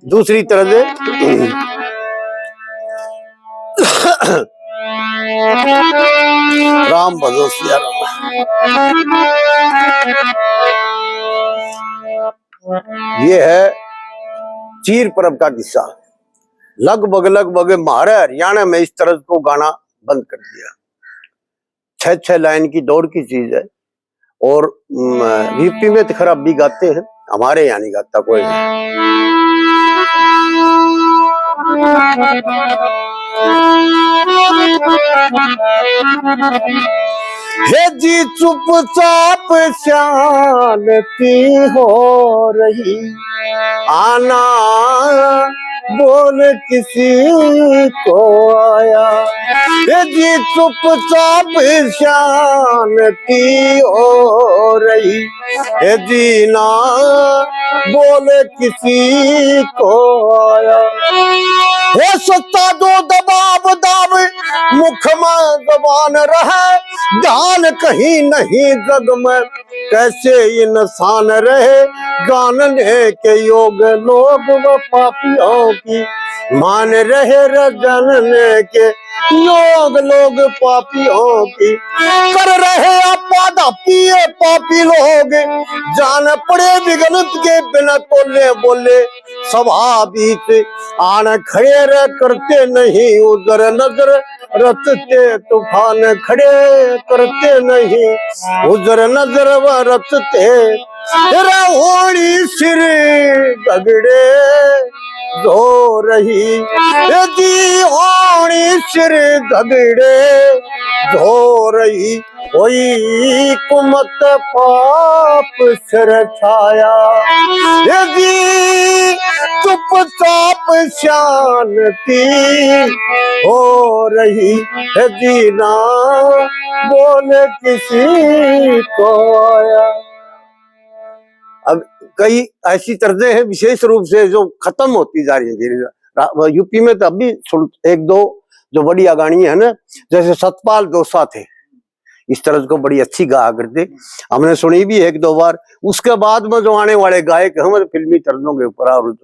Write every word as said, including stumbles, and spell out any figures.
दूसरी तरह से राम भजो सिया राम। ये है चीर परब का किस्सा। लगभग, लगभग म्हारे हरियाणा में इस तरह को गाना बंद कर दिया। छह, छह लाइन की दौड़ की चीज है। और, उम, यूपी में तो खराब भी गाते हैं, हमारे यहाँ नहीं गाता कोई। हे जी चुपचाप शांति हो रही, आना बोल किसी को आया। हे जी चुपचाप शांति हो रही, हे जी ना बोल किसी को आया। हे सत्ता जो दबाव दाव, मुख में जबान रहे, ध्यान कहीं नहीं जग में, कैसे इंसान रहे जानने के योग। लोग व पापियों की मान रहे रे जानने के योग। लोग पापियों की कर रहे आपा धापी ये पापी लोग, जान पड़े विगलत के बिना तोले बोले। सभा बीच आन खड़े रह करते नहीं उजर नजर रचते तूफान, खड़े करते नहीं उजर नजर व रचते। तेरा होनी सिर गगड़े धो रही, ए जी होनी सिर गगड़े धो रही, कोई कुमत पाप सिर छाया। ए जी चुपचाप शांति हो रही, ए जी ना बोल किसी को आया। अब कई ऐसी तर्जें हैं विशेष रूप से जो खत्म होती जा रही है धीरे धीरे। रा-, यूपी में तो अब भी सुन, एक दो जो बढ़िया गानी है ना, जैसे सतपाल दोसा थे, इस तरह को बड़ी अच्छी गाया करते, हमने सुनी भी एक दो बार। उसके बाद में जो आने वाले गायक हैं, वो फिल्मी तर्जों के ऊपर और